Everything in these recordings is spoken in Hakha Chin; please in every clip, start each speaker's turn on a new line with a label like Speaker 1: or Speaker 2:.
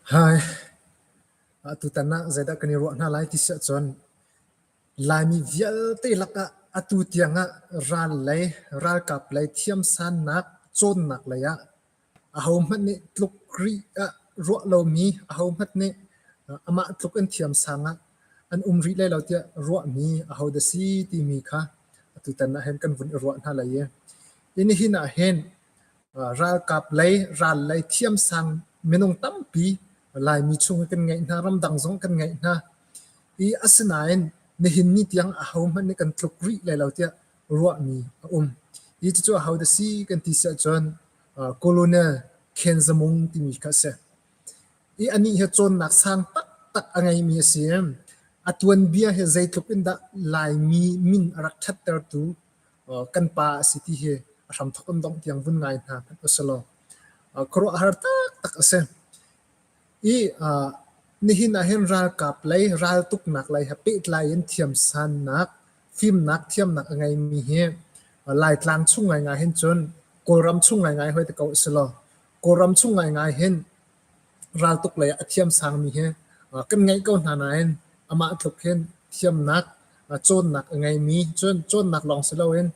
Speaker 1: Hai, atutan ah zeidah kan i ruah hna lai ti si ahcun Laimi vialte lakah atu tiangah ral lei, ralkap lei thiamsannak, cawnnak lei ah ahohmanh nih tluk rih ah ruah lomi, ahohmanh nih amah tluk in thiamsang ah an um rih lai lo tiah ruahmi ahodah si timi kha atutan ah hin kan vun i ruah hna lai i hi nihin ah hin ralkap lei, ral lei thiamsang minung tampi Laimi chung hi kan ngeih hna, ramdang zong kan ngeih hna. I asinain nihin ni tiang ahohmanh nih kan tluk rih lai lo tiah ruahmi a um. Hi cucu ahodah si kan ti si ahcun Colonel Khen Zamung timi kha a si. I anih hi cawnnak sang taktak a ngeimi a si. A tuanbia hi zeitluk in dah Laimi min a rak ṭhattertu kan pa a si ti hi a hramthawk in dongh tiang vun ngai hna hmanh usalaw khuaruahhar taktak a si. I nihin ah hin ralkap lei, raltuknak lei he pehtlai in thiamsannak, fimnak, thiamnak a ngeimi hi Laitlang chung ngaingai hin cun Kawlram chung ngaingai hoi te ko usulaw Kawlram chung ngaingai hin raltuk lei ah a thiamsangmi hi kan ngeih ko hna nain amah tluk hin thiamnak, cawnnak a ngeimi, cun cawnnak lawng si loin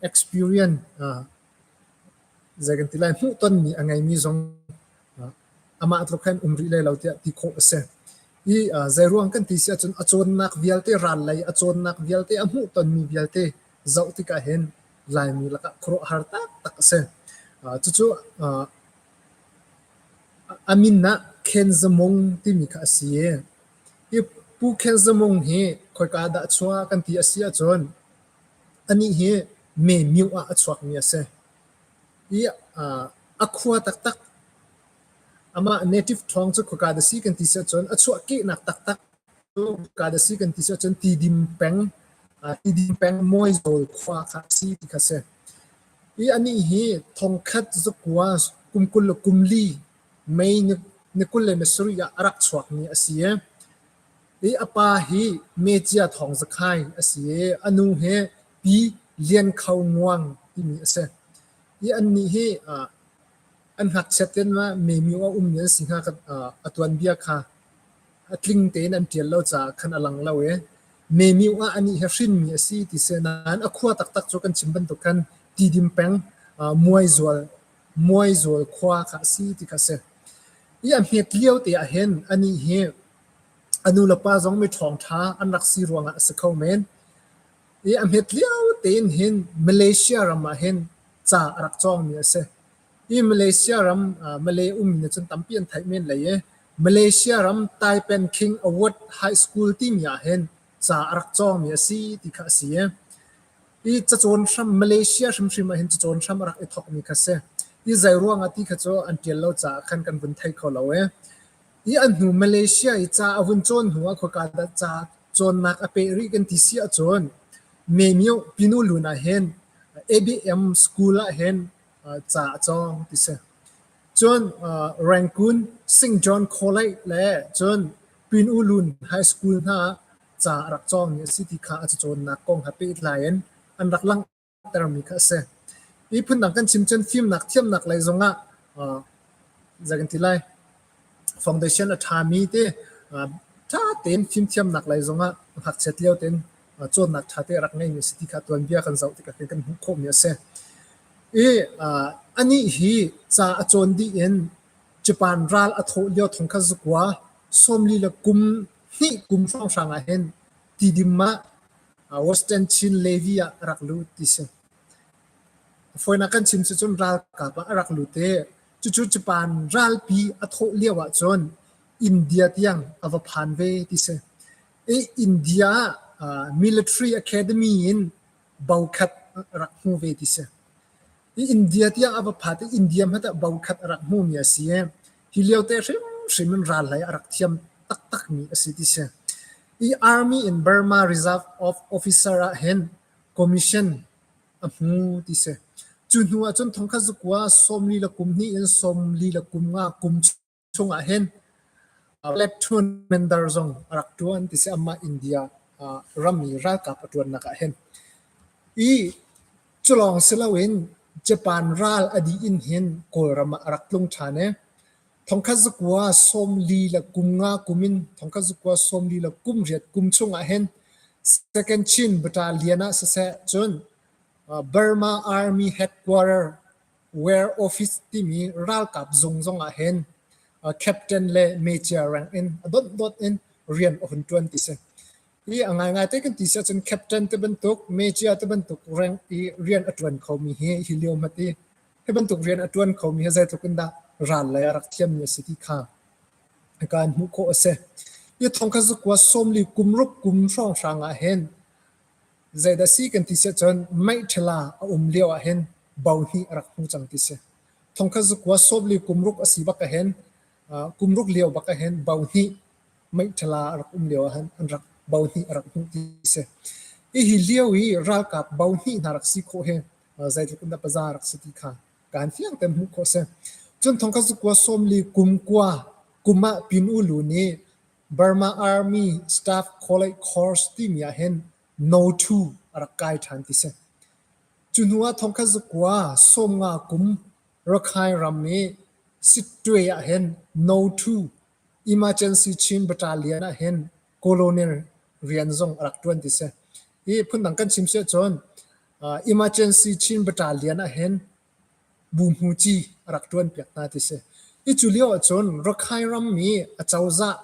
Speaker 1: experience zei kan ti lai hmuhtonmi a ngeimi zong amah tluk hin um rih lai lo tiah ti khawh a si. Hi zeiruang kan ti si ahcun a cawnnak vialte ral lei a cawnnak vialte a hmuhtonmi vialte zoh tikah hin Laimi lakah khuaruahhar taktak a si. Cucu a min ah Khen Zamung timi kha a si i hi Pu Khen Zamung hi khoika dah a chuah kan ti a si ahcun anih hi Me Myo ah a chuakmi a si. I a khua taktak amah native ṭhawng cu khoika dah si kan ti si ahcun a chuahkehnak taktak cu khoika dah si kan ti si ahcun Tidim peng Tidim peng Mawizawl khua kha a si ti kha a si. Hi anih hi thongkhat zakua kum 20 le kum li May ni 27 ah a rak chuakmi a si i hi a pa hi Mecia Thawng Zakhai a si i a nu hi Pi Lian Kho Nguang timi a si. Hi annih hi an ngakchiat tein ma Memyo a ummi an si hnga a tuanbia kha a tling tein an ṭial lo caah khan a lang lo i Memyo ah anih hi hrinmi a si ti si nain a khua taktak cu kan chim bantuk khan Tidim peng Muaizual Muaizual khua kha a si ti kha a si. Hi a hmet lio te ah hin anih hi a nu le pa zong mi ṭhawngṭha an rak si ruangah a si kho men. Hi a hmet lio tein hin Malaysia ram ah hin ca a rak cawngmi a si. Hi Malaysia ram Malay ummi nih cun tampi an theih men lai i Malaysia ram Taipan King Award High School timi ah hin ca a rak cawngmi a si ti kha a si i hi cacawn hram Malaysia hrimhrim ah hin cacawn hram a rak i thawkmi kha a si. Hi zei ruangah ti kha cu an ṭial lo caah khan kan vun thei kho lo i hi an hnu Malaysia i ca a vun cawn hnu ah khoika dah ca cawnnak a peh rih kan ti si ahcun Memyo Pinulun ah hin ABM School ah hin ca a cawng ti si. Cun Rangoon St. John College le cun Pin U Lun High School hna ah ca a rak cawngmi a si ti kha a cacawnnak kong he pehtlai in an rak langhtermi kha a si. Hi phundang kan chim cun fimnak thiamnak lei zongah zei kan ti lai foundation a ṭhami te ṭha tein fimthiamnak lei zongah ngakchiat lio tein cawnnak ṭha te a rak ngeimi a si ti kha tuanbia kan zoh tikah kan hmuh khawhmi a si. I anih hi ca a cawn dih in Japan ral a thawh lio thong kha zakua 40 le kum hnih kum hrawnghrang ah hin Tidim ah Western Chin Levy ah a rak lut ti si. Fawinak kan chim si cun ralkap ah a rak lut i cucu Japan ralpi a thawh lio ahcun India tiang a va phan ve ti si. I India ah military academy in bokhat a rak hmu ve ti si. I India tiang a va phat i India hmanh ah bokhat a rak hmumi a si i hi lio te hrimhrim in ral lei a rak thiam taktakmi a si ti si. I Army in Burma Reserve of Officer ah hin commission a hmu ti si. Cu hnu ah cun thongkhat zakua 40 le kum hnih in 40 le kum nga kum chungah hin platoon commander zong a rak ṭuan ti si amah India ram i ralkap a ṭuannak ah hin. I culawng si loin Japan ral a dih in hin Kawlram ah a rak tlung ṭhan i. Thongkhat zakua 40 le kum nga kum in thongkhat zakua 40 le kum riat kum chung ah hin Second Chin Battalion ah siseh cun Burma Army Headquarter War Office timi ralkap zung zong ah hin captain le major rank in a dotdot in rian a hun ṭuan ti si. Hi a ngaingai te kan ti si ahcun captain te bantuk, major te bantuk rank i rian a ṭuan khomi hi hi lio hmat i hi bantuk rian a ṭuan khomi hi zeitluk in dah ral lei a rak thiammi a si ti kha hika in hmuh khawh a si. Hi thongkhat zakua 40 kum ruk kum hrawnghrang ah hin zeidah si kan ti si ahcun meiṭhala a um lio ah hin bo hnih a rak hmu cang ti si. Thongkhat zakua 40 kum ruk a si bak ah hin kum ruk lio bak ah hin bo hnih meiṭhala a rak um lio ah hin an rak bo hnih a rak hmuh ti si. Hihi lio i ralkap bo hnih hna rak si khawh hi zeitluk in dah paza rak si ti kha kaan fiang tein hmuh khawh a si. Cun thongkhat zakua 40 kum kua kum ah Pin U Lu nih Burma Army Staff College Course timi ah hin No. 2 a rak kai ṭhan ti si. Cu hnu ah thongkhat zakua 50 kum Rakhine ram i Sittwe ah hin No. 2 Emergency Chin Battalion ah hin colonel rian zong a rak ṭuan ti si. Hi phundang kan chim si ahcun Emergency Chin Battalion ah hin buhmuci a rak ṭuan piak hna ti si. Hi cu lio ahcun Rakhine ram i acozah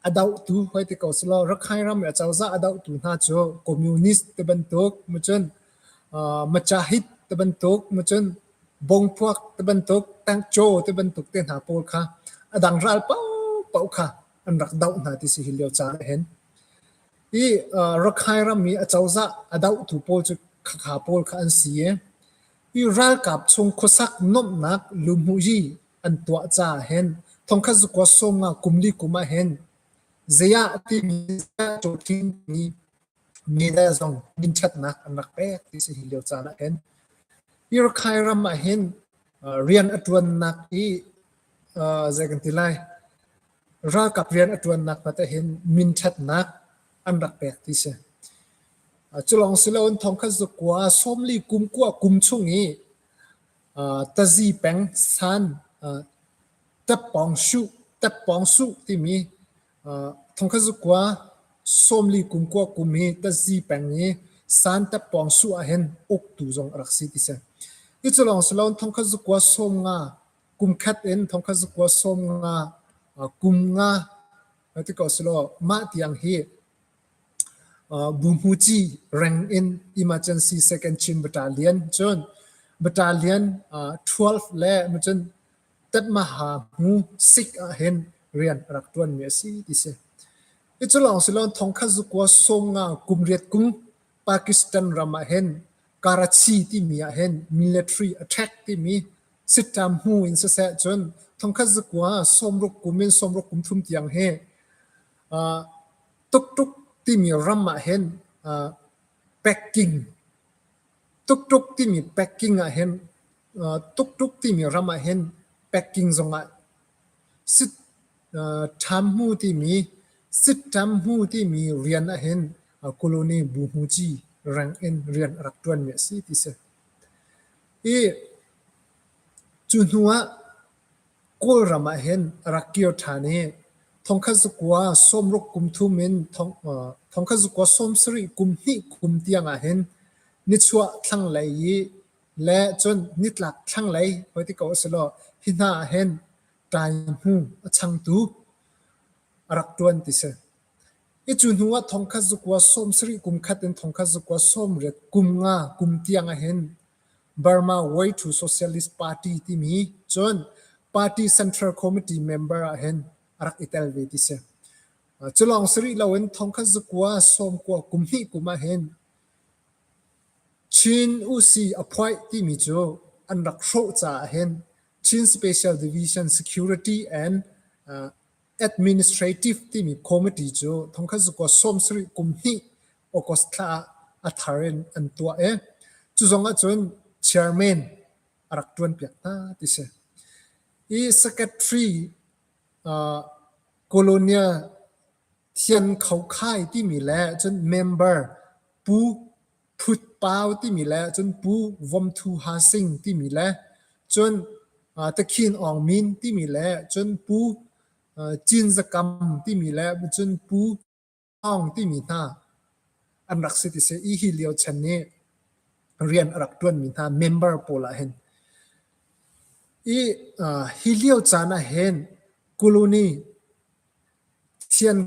Speaker 1: a dohtu hoi ti ko selaw Rakhine ram i acozah a dohtu hna cu communist ti bantuk mucun Machahit ti bantuk mucun Bongphuak ti bantuk Tangchaw ti bantuk te hna pawl kha a dang ral paohpaoh kha an rak doh hna ti si hi lio caan ah hin. Hi Rakhine ram i acozah a dohtu pawl cu khakha pawl kha an si i hi ralkap chung khuasak nuamhnak luhmuhzi an tuah caah hin thongkhat zakua 50 kum li kum ah hin zeiah timi timi medal zong minṭhatnak an rak pek ti si hi lio caan ah hin. Hi Rakhine ram ah hin rian a ṭuannak i zei kan ti lai ralkap rian a ṭuannak hmat ah hin minṭhatnak an rak pek ti si. Cu lawng si loin thongkhat zakua 40 kum kua kum chung i Tazi peng San Tappawng Suh timi thongkhat zakua 40 kum kua kum hi Tazi peng i San Tappawng Suh ah hin uktu zong a rak si ti si. Hi cu lawng si loin thongkhat zakua 50 kum khat in thongkhat zakua 50 kum nga ti ko selaw mah tiang hi Buhmuci reng in Emergency Second Chin Battalion cun Battalion 12 le cun Tatmaha hmu sik ah hin rian a rak ṭuanmi a si ti si. Hi cu lawng si lo thongkhat zukua 50 kum riat kum Pakistan ram ah hin Karachi timi ah hin military attack timi sitṭam hmu in siseh cun thongkhat zakua 60 kum in 60 kum thum tiang hi Tuktuk timi ram ah hin packing Tuktuk timi packing ah hin Tuktuk timi ram ah hin packing zongah Ṭhamhmu timi Sitṭamhmu timi rian ah hin colony buhmuci rank in rian a rak ṭuanmi a si ti si. I cu hnu ah Kawlram ah hin a rak kir ṭhan i thongkhat zakua 60 kum thum in thongkhat zakua 70 kum hnih kum tiang ah hin nichuah thlanglei i le cun nitlak thlanglei hoi ti ko usih law hi hna ah hin ṭaihmu a changtu a rak ṭuan ti si. Hi cu hnu ah thongkhat zakua 70 kum khat in thongkhat zakua 80 kum nga kum tiang ah hin Burma Way to Socialist Party timi cun Party Central Committee member ah hin a rak i tel ve ti si. Cu lawng si rih loin thongkhat zakua 90 kum hnih kum ah hin Chin Usi Aphuaih timi cu an rak hrawh caah hin Chin Special Division Security and Administrative timi committee cu thongkhat zakua 70 kum hnih August thla ah a thar in an tuah i cu zong ahcun chairman a rak ṭuanpiak hna ti si. Hi secretary colonial Thian Kho Khai timi le cun member Pu Phut Pau timi le cun Pu Vom Thu Ha Sing timi le cun. Takhin Aung Min timi le cun Pu Cin Za Kam timi le cun Pu Aung timi hna an rak si ti si. I hi lio chan nih rian a rak ṭuanmi hna member pawl ah hin i hi lio caan ah hin Colony thian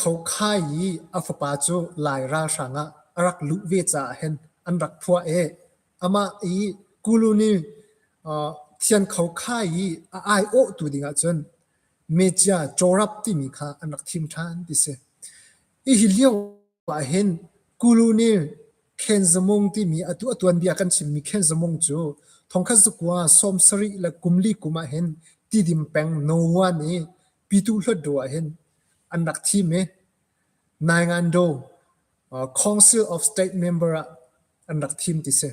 Speaker 1: Khokhai i a fapa cu Lai ralhrang ah a rak luh ve caah hin an rak phuah i amah i Colony thian khokhai i a aiawhtu ding ahcun Mecia Cawrap timi kha an rak thim ṭhan ti si. Hihi lio ahhin Colony Khenzamung timi atu a tuanbia kan chimmi Khenzamung cu thongkhat zakua 70 le kum li kum ahhin Tidim peng Nowan i Pitu Hluttaw ahhin an rak thim i Naingando Council of State member ah an rak thim ti si.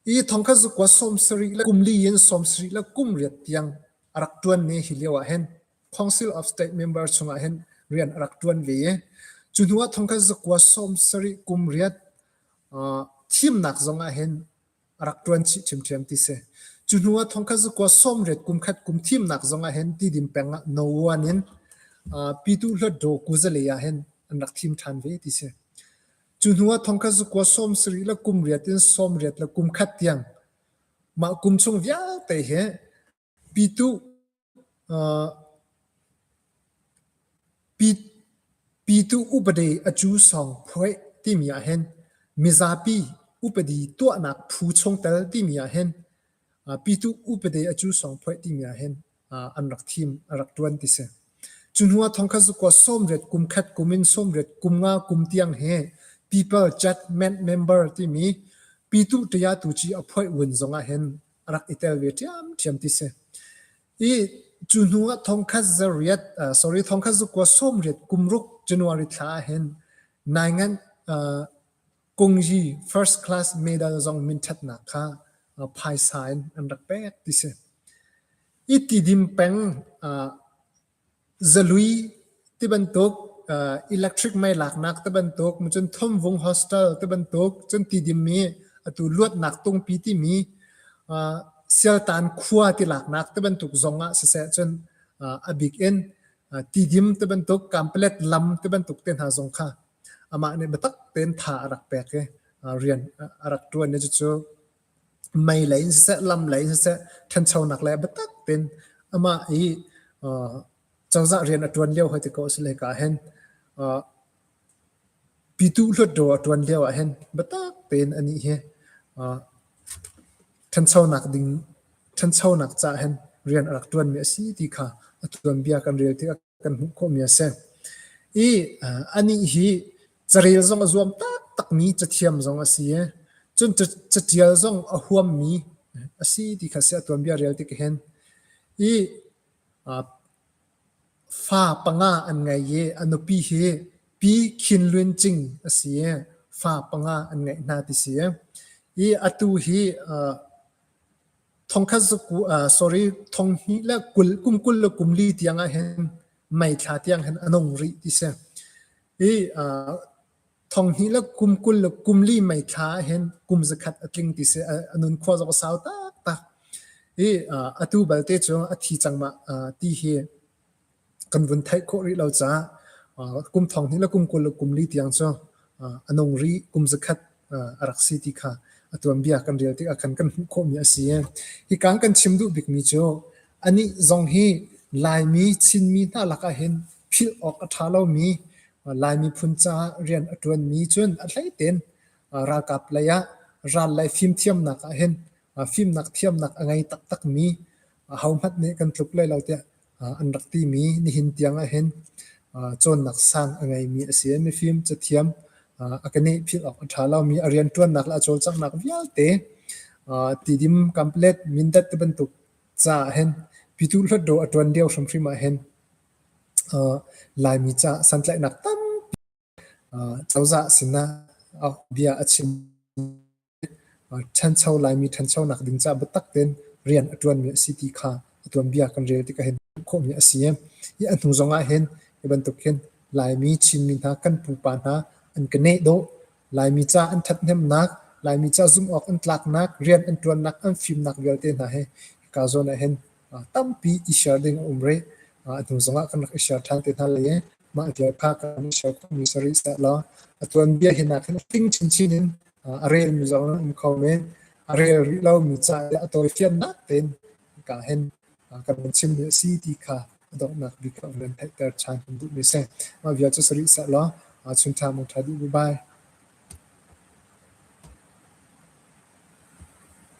Speaker 1: Hi thongkhat zakua 70 le kum li in 70 le kum riat tiang a rak ṭuan ne hi lio ah hin Council of State member chungah hin rian a rak ṭuan ve i cu hnu ah thongkhat zakua 70 kum riat thimnak zong ah hin a rak ṭuan chih ṭhiamṭhiam ti si. Cu hnu ah thongkhat zakua 80 kum khat kum thimnak zong ah hin Tidim peng ah No. 1 in Pitu Hluttaw Kuzale ah hin an rak thim ṭhan ve ti si. Cu hnu ah thongkhat zakua 70 le kum riat in 80 le kum khat tiang mah kum chung vialte hi Pitu Pitu upadi a cu sawng phuaih timi ahhin mizapi upadi tuahnak phu chungtel timi ahhin pitu upadi a cu sawng phuaih timi ahhin an rak thim a rak ṭuan ti si. Cu hnu ah thongkhat zakua 80 kum khat kum in 80 kum nga kum tiang hi People Judgment Member timi pitu ṭaya-tuci a phuaih vun zong ahhin a rak i tel ve ṭhiamṭhiam ti si. I cu hnu ah thongkhat zariat sorry thongkhat zakua 80 kum ruk January thla ahhin Naingan Kungyi first class medal zong minṭhatnak kha phaisa in an rak pek ti si. I Tidim peng Zalui tibantuk, electric mei laknak tibantuk, cun Thumvung hostel tibantuk, cun Tidim i atu luatnak tungpi timi Sialtan khua ti laknak tibantuk zong ah siseh cun a bik in Tidim tibantuk, Kanpalet lam tibantuk te hna zong kha amah nih biatak tein tha a rak pek i rian a rak ṭuan i cucu mei lei in siseh, lam lei in siseh, ṭhanchonak lei ah biatak tein amah i cozah rian a ṭuan lio hoi ti ko a si lei ka ah hin Pitu Hluttaw a ṭuan lio ah hin biatak tein anih hi ṭhanchonak ding ṭhanchonak caah hin rian a rak ṭuanmi a si ti kha a tuanbia kan rel tikah kan hmuh khawhmi a si. I anih hi carel zong a zuam taktakmi cathiam zong a si i cun caṭial zong a huammi a si ti kha si a tuanbia rel tik hin. I fa panga an ngei i a nupi hi Pi Khin Lwin Cing a si i fa panga an ngeih hna ti si. I atu hi Thongkhat zaku sorry thonghnih le kul kum 20 le kum li tiang ah hin May thla tiang hin a nung rih ti si. Hi thonghnih le kum 20 le kum li May thla ah hin kum zakhat a tling ti si. A nun khua zong a sau taktak. Hi atu balte cu a thi cang ma ti hi kan vun theih khawh rih lo caah kum thong hnih le kum 20 le kum li tiang cu a nung rih kum zakhat a rak si ti kha a tuanbia kan rel tikah khan kan hmuh khawhmi a si. Hika kan chim duh bikmi cu anih zong hi Laimi Chinmi hna lakah hin philh awk a ṭha lomi Laimi phun caah rian a ṭuanmi cun a hlei tein ralkap lei ah ral lei fimthiamnak ah hin fimnak thiamnak a ngei taktakmi ahohmanh nih kan tluk lai lo tiah an rak timi nihin tiang ahhin cawnnak sang a ngeimi a si. Mifim cathiam a ka neh philh awk a ṭha lomi a rianṭuannak le a cawlcanghnak vialte Tidim, Kanpalet, Mindat ti bantuk ca ahhin Pyituh Hluttaw a ṭuan lio hrimhrim ahhin Laimi caah santlaihnak tampi cozah sinah bia a chim. Ṭhancho Laimi ṭhanchonak ding caah biatak tein rian a ṭuanmi a si ti kha a tuanbia kan rel tikah hin hmuh khawhmi a si. Hi a hnu zong ah hin hi bantuk hin Laimi Chinmi hna kan pupa hna an ka neh dawh. Laimi ca an ṭhathnemnak. Laimi ca zumh awk an tlaknak, rian an ṭuannak, an fimnak vialte hna hi hika zawn ah hin tampi i share ding a um rih. A hnu zongah kan rak i share ṭhan te hna lai i mah vial kha kan i share khawhmi si rih sehlaw a tuanbia hi nakin a tling chinchin in a relmi zong an um kho men. A rel rih lomi ca le a tawifiannak tein hika hin kan van chimmi a si ti kha a donghnak bik ah van theihter ṭhan kan duhmi a si. Mah vial cu si rih sehlaw chun ṭha mung ṭha dih. Bye.